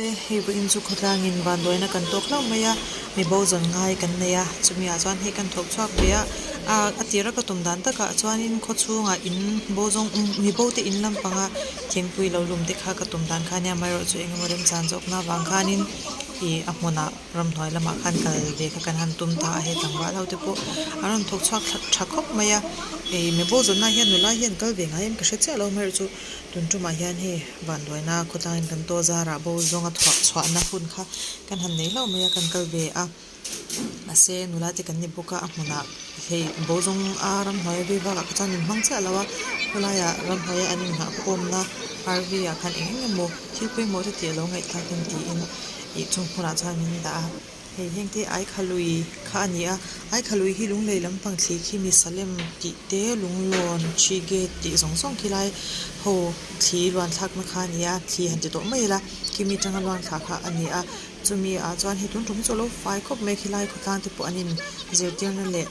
Hei vawiin chu khawtlangin vanduaina kan tawk hlauh mai a, mi bo zawn ngai kan nei a, chumi ah chuan hei kan thawk chhuak ve a, ah a tira ka tum dan takah chuanin khawchhungah in bo zawng mi bo te in lampanga thingpui lo lum te kha ka tum dan kha ania amaherawhchu eng emaw remchan zawkna avang khanin ih a hmunah ramhnuai lamah khan kal ve kha kan han tum ta a, hei tlangval ho te pawh an rawn thawk chhuak tha khawp mai a, ih mi bo zawnna hian nula hian kal ve ngai em ka hre chiah lo amaherawhchu tun tumah hian hei. Vanduaina khawtlangin kan tawh zarah bo zawnga thuah chhuahna hun kha kan han nei hlauh mai a, kan kal ve a. Mahse nula te kan ni bawk a, a hmunah hei bo zawng a ramhnuai vei bakah kha chuan min hmang chiah lo a, khawlaiah ramhnuaia an inngahkhawmna RV ah khan eng eng emaw thil pawimawh te tih a lo ngaihthlak em tiin ih chung hmunah chuan min dah a. Hei heng te Aikhalui kha a ni a, Aikhalui hi Lunglei lampang thli khi mi Salem tih te Lunglawn Thi Gate tih zawng zawng khi lai ho thli luan thlakna kha a ni a, thli han ti tawh mai ila khimi atanga luan thla kha a ni a, chumi ah chuan hei tun tum chu a lo fai khawp mai khilai khawtlang te pawh an in zirtirna leh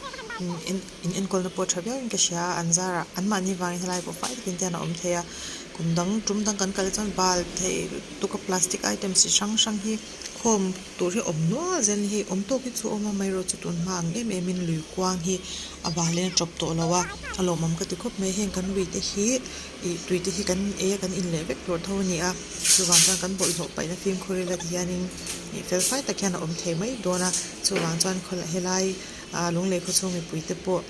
in enkawlna pawh tha viauin ka hria a, an zarah anmahni vangin helai pawh fai takin te hian a awm thei a, kum dang tum dang kan kal chuan bal thei lutuk a plastic items chi hrang hrang hi. Khawm tur hi awm nual zel hi awm tawk hi chu a awm a amaherawh chu tun hma ang em em in lui kuang hi a bal in a tawp tawh lo a a lawmawm ka ti khawp mai heng kan lui te hi ih tui te hi kan ei a kan in leh vek tur tho a ni a chuvang chuan kan bawlhhlawh paihna fimkhur ila ti hianin ih fel fai tak hian a awm thei mai dawn a chuvang chuan khawlai helai ah lunglei khaw chhung mipui te pawh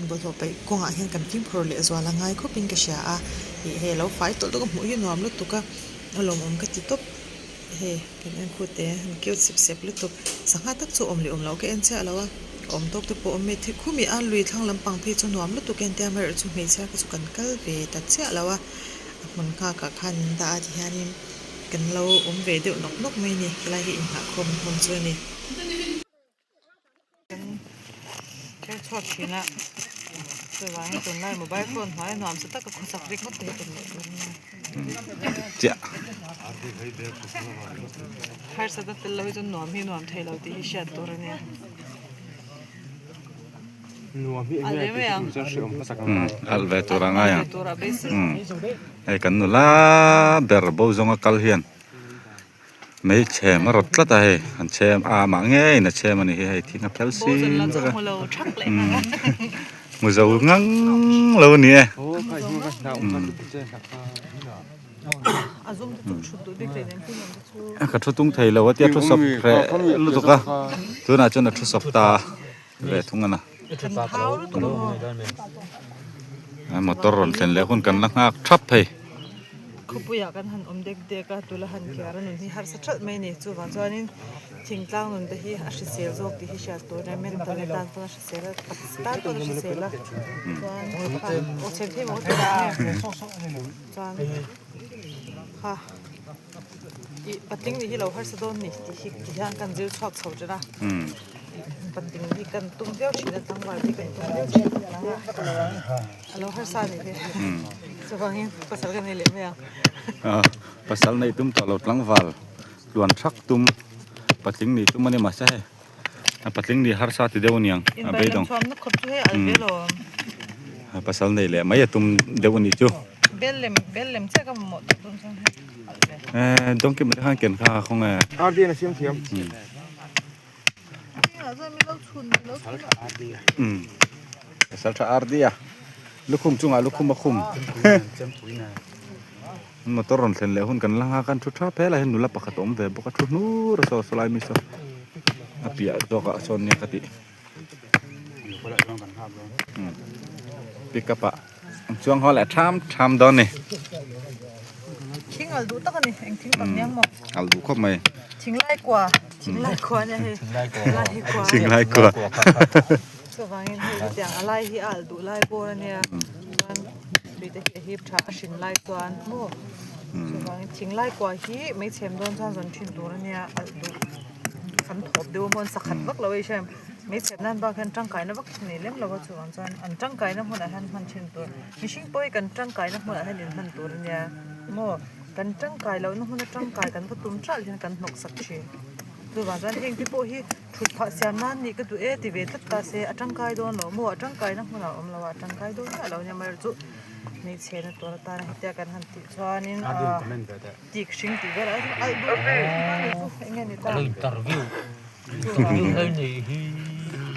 bawlhhlawh paih kawngah hian kan fimkhur leh zual a ngai khawp in ka hria a ih hei a lo fai tawlh tawk a hmuh hi nuam lutuk a a lawmawm ka ti tawp. Hei kan en khut te an cute sep sep lutuk sangha tak chu awm leh awm loh ka en chiah lo a awm tawk te pawh awm e thil khumi a lui thlang lampang phei chu nuam lutuk en tia amaherawh chu hmeichhia kha chu kan kal ve ta chiah lo a a hmun nghak ah khan min dah a tihianin kan lo awm ve deuh nawk nawk mai a ni helai hi inhnahkhawm hmun chu a ni. Kan thil chhuak thin a chuvangin tunlai mobile phone hnuai a nuam sa taka khawsak rik ngawt te hi tum leh tur a nia. Chiah. Harsatna tel lo hi chuan nuam hi nuam thei lo tih hi hriat tur a nia. Alh ve tur a ngai ang. Hei kan nula ber bo zawnga kal hian. Hmeichhe a rawt tlat a hei an chhem a amah ngeiin a chhem a ni hi hei thing a phel sin vek a hmu zo ngang lo a ni e. Ka thu tung thei lo a tia thu sawp hreh lutuk a tunah chuan a thu sawp ta ve thung a na motor rawn thlen leh hun kan la nghak thap thei. Khawpuiah kan han awm dek dek a tula han kiar a nun hi harsa thalh mai a ni chuvang chuanin thingtlang nun te hi a hrisel zawk tih hi hriat tur a nia mental atan pawn a hrisel a taksa tan pawn a hrisel a chuan aw chhem thei maw chuan kha ih patling nih hi lo harsa dawn ni tih hi ti hian kan zir chhuak chho thin a patling hi kan tum viau thin a tlangval te kan tum viau thin a a lo harsa a nih hi chuvangin pasal ka nei leh mai ang. Pasal neih tum tawh lo tlangval tluan thak tum patling nih tum a ni mahse hei a patling nih harsa ti deuh a niang a beidawng pasal neih leh mai a tum deuh a nih chu. Bel lem bel lem chiah ka mamawh tawh dawn chuan hei alh ve. Eh dawngki mah te khan ken kha khaw nge. RD in a siam thiam. Pasal tha RD a lukhum chungah lukhum a khum motor rawn thlen leh hun kan la nghak a an thu thap helai hian nula pakhat a awm ve bawk a thu hnur a saw sawlai mi saw a piah zawkah sawn nia ka tih pick up ah an chuang haw leh tham tham dawn a ni. Thing al duh tak a ni eng thing tak nia maw. Al duh khawp mai. Thinglai kua thinglai kua nia hei thinglai kua thinglai kua chuvangin hei hetiang a lai hi a al duh lai bawr a nia chuan tui te hi a hip tha a hrin lai chuan maw chuvangin thinglai kua hi meichhem dawn chuan zawn thin tur a nia al duh kan thawp deuh a maw an sakhat vak lo a hei meichhem nan bak hian tangkaina vak hi nei lem lo a chuvang chuan an tangkaina hmunah hian hman thin tur mihring pawh hi kan tangkaina hmunah hian inhman tur a nia maw. Kan tangkai lohna hmun atangkai kan va tum ṭalh hian kan hnawk sak ṭhin. Chuvang chuan heng te pawh hi thut phah siam nan nih ka duh e ti ve tlat ta se a tangkai dawn lo maw? A tangkaina hmunah a awm lo a, a tangkai dawn miah lo nia amaherawhchu chu. Hmeichhe na tur atana hetia kan han tih chuanin ah tik hring tih vel ah hian alh duh chu eng nge ni ta i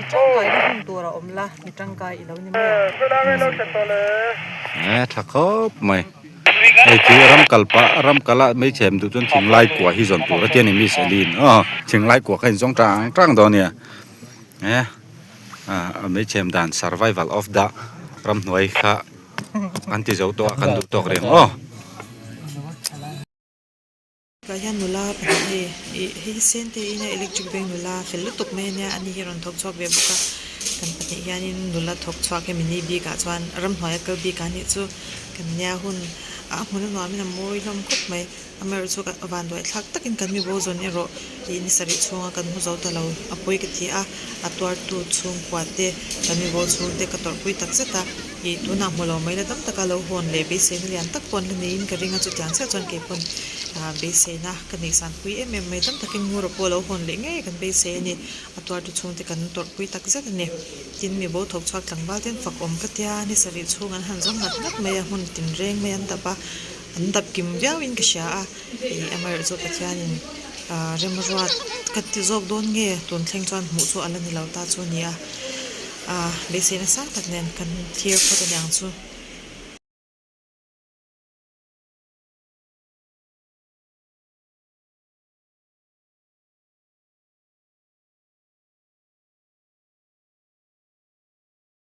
tangkai na hun tur a awm la mi tangkai i lo ni mai ang. E tha khawp mai hei chu ram kal pah ram kal a hmeichhe em duh chuan thinglai kua hi zawn tur a tia ni miss Elin aw thinglai kua kha in zawng tang tang dawn a nia e. Ah hmeichhe awm dan survival of the ramhnuai kha an ti zo tawh a kan duh tawk reng aw. Tah hian nula pahnih hei ih hei hi sente in a electric bank nula fel lutuk mai ania ani hi a rawn thawk chhuak ve bawk a kan pahnih hianin nula thawk chhuak hemi ni bikah chuan ramhnuai a kal bik a nih chu kan nia hun a hmun a nuamin a mawi hlawm khawp mai. Amaherawh chu vanduai thlak takin kan mi bo zawn erawh ih ni sarih chhunga kan hmu zo ta lo a pawi ka ti a, a tuartu chhungkua te kan mi bo chhungte ka tawrhpui tak zet a, ih tunah hmu lo mai la dam taka lo hawn leh beiseina lian tak pawh an la neiin ka ring a chutiang chiah chuan kei pawn ah beiseina ka neihsan pui em em mai dam takin ngura pawh lo hawn leh ngei kan beisei a ni, a tuartu chhungte kan tawrhpui tak zet a ni. Tin mi bo thawk chhuak tlangval ten fak awm ka tia ni sarih chhung an han zawng ngat ngat mai a hmun tinreng mai an dap a. An dap kim viauin ka hria a, ih amaherawh chu Pathianin ah remruat ka ti zawk dawn nge tun thleng chuan hmuh chu a la ni lo ta chu a ni a, ah beiseina sang tak nen kan thlir phawt a niang chu.